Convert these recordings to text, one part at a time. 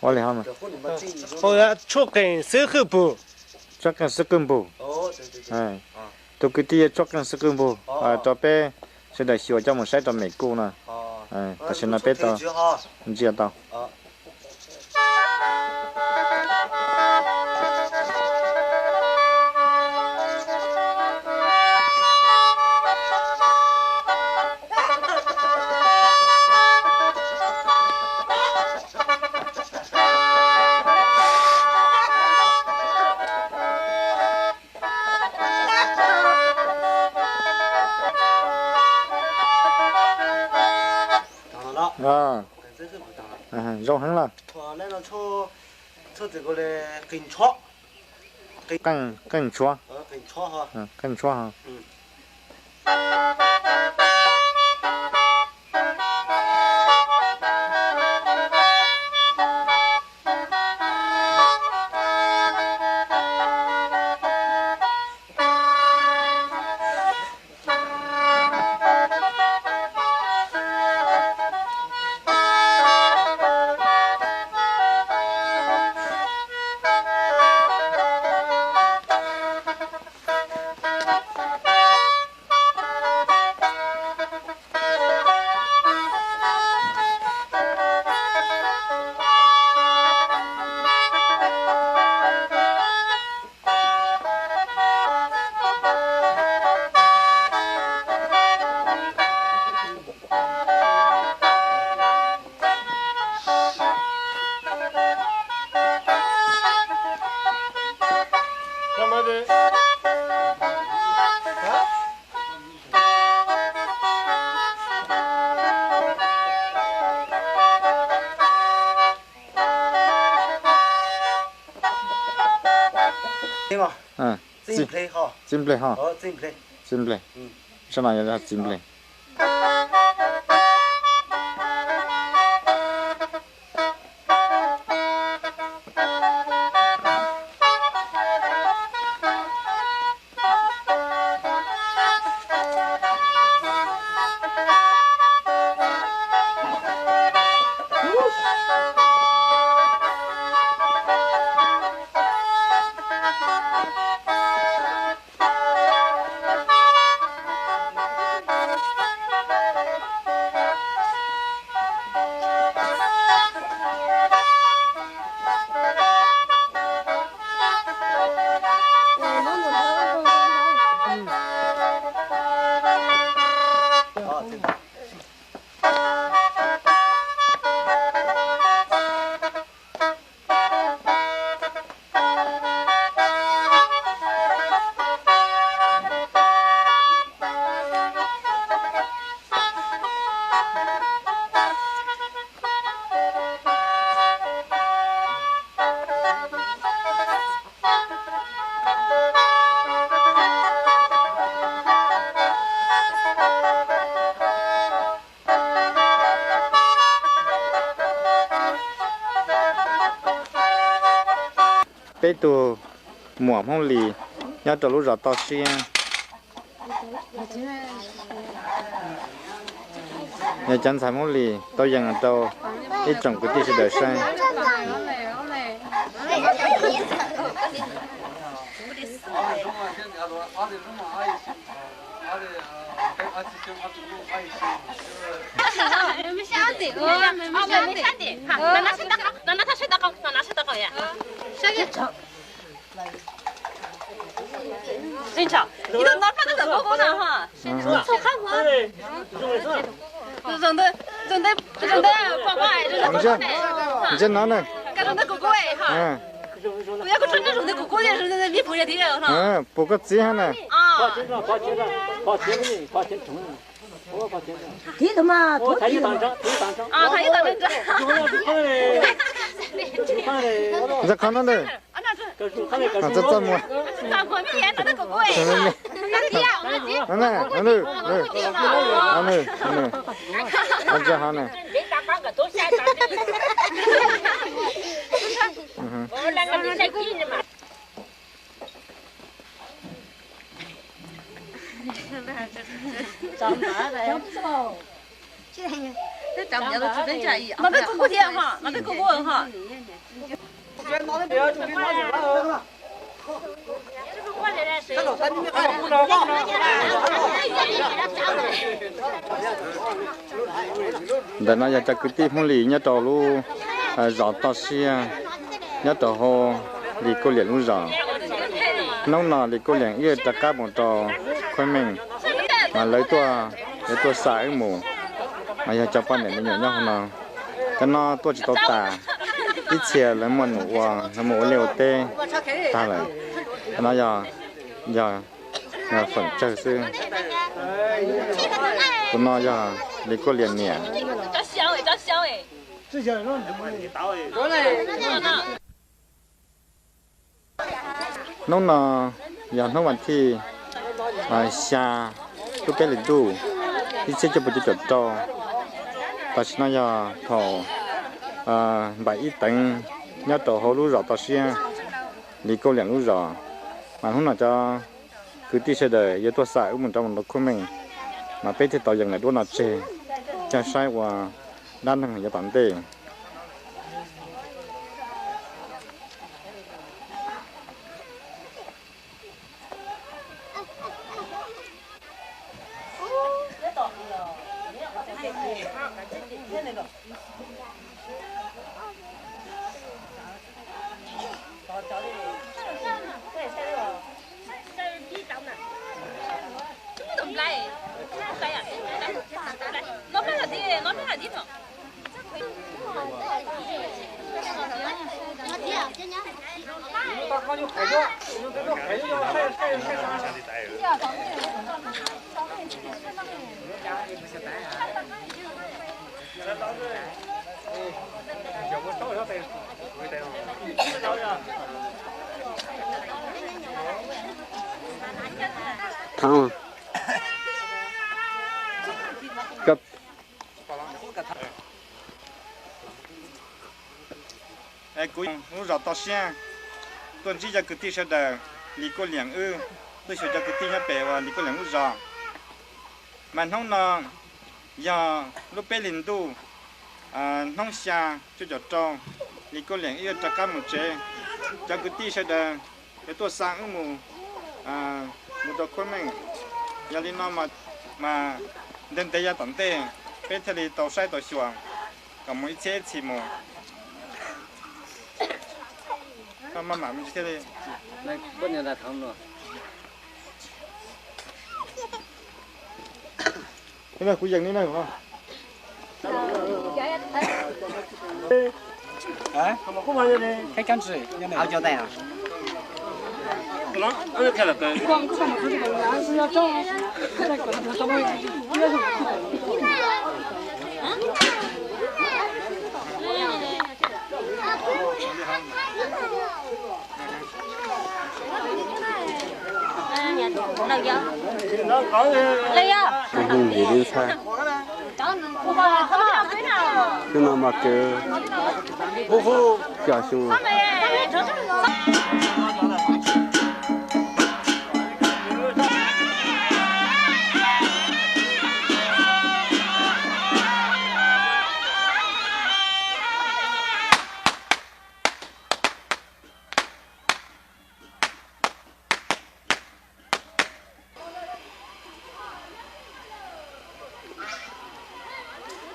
Ua li hov mas. Tshuaj qees xwb qwj npug. Tus kwv tij yog tshuaj qees xwb qwj npug, rau peb sawv daws xyuas coj mus saib rau mem kuj no. Tam sim no peb tau ntsia tau. Zoo heev lawm. Qeej ntshuab, qeej ntshuab. Txiv npleg ho. Txiv npleg. Sab no yog txiv npleg. Peb tug muam Hmoob Lis nyob rau lub zos Toj Siab. Yog cov ntxhais Hmoob Lis tau yees rau ib tsoom kwv tij sawv daws saib. Ntsia no na. Puas koj txiv hab na. Ntsia qhov no na. Txaj txaj muag. Ntsia hov na. Ntawm no yog cov kwv tij Hmoob Lis nyob rau lub zos Toj Siab, nyob rau hauv Lis Kauj Liam lub zos. Hnub no Lis Kauj Liam wb rov qab mus rau Khuab Meej, mas lawv tuaj, lawv tuaj xa wb mus, mas yog cov poj niam me nyuam nyob hauv no. Cov no tuaj tsis tau tas, ib txhia lawv muaj num ua, lawv mus ua liaj ua teb tag lawm. Cov no yog, yog feem tsawg xwb. Tus no yog Lis Kauj Liam niam. Hnub no yog hnub vas thij xya lub peb hlis ntuj ib txhiab cuaj puas cuaj caum rau. Tam sim no yog thaum npaim ib teev nyob rau hauv lub zos Toj Siab, Lis Kauj Liam lub zos, mas hnub no cov kwv tij sawv daws yuav tuaj xa wb mus rau mus rau Khuab Meej, mas peb thiaj tau yees lawm duab no tseg, coj saib ua dab neeg yav tom ntej. Thov kuv lub zos Toj Siab tuaj ntsib cov kwv tij sawv daws, Lis Kauj Liam wb tuaj xyuas cov kwv tij nyob pem uas Lis Kauj Liam lub zos. Mas hnub no yog lub peb hlis ntuj, hnub xya cuaj caum rau, Lis Kauj Liam wb yuav rov qab mus tsev. Cov kwv tij sawv daws yuav tuaj xa wb mus, mus rau Khuab Meej. Yog li no mas ntev ntev yav tom ntej peb thiaj li tau saib tau xyuas kom mus ib txhiab ib txhis mus. Kuv yees li na. Ntxiv li ntxhab. Xyoo no mas kev cog xyoo.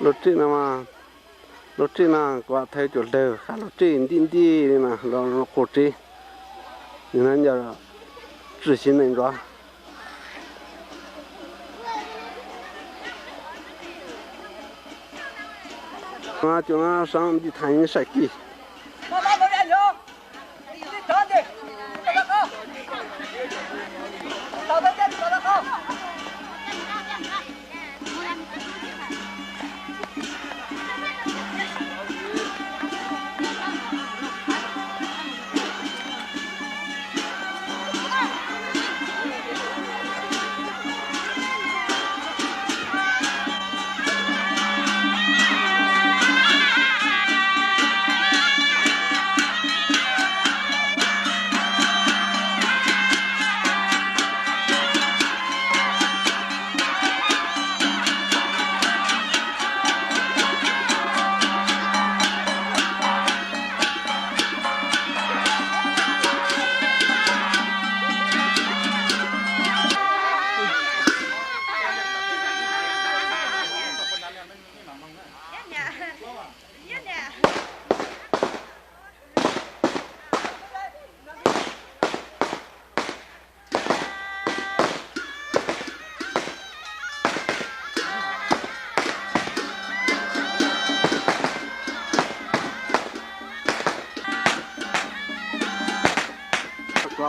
Lub rij no, lub rij no kuv thawj cuam dawg qab lub rij nti nti li no los qus tsev, nws no yog tsim siv nees ntsuav. Cov no saib nti thaiv saim kis.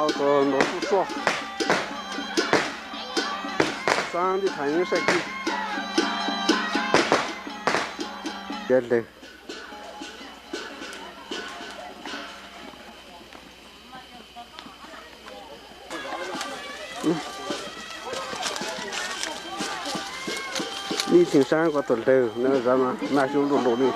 Tus nrov suj suaj, xab tib thaiv nyob sab kis. Cov dlawg. Ib theem sab ko tus dlawg na, zov mas nag xyoob luj luj li.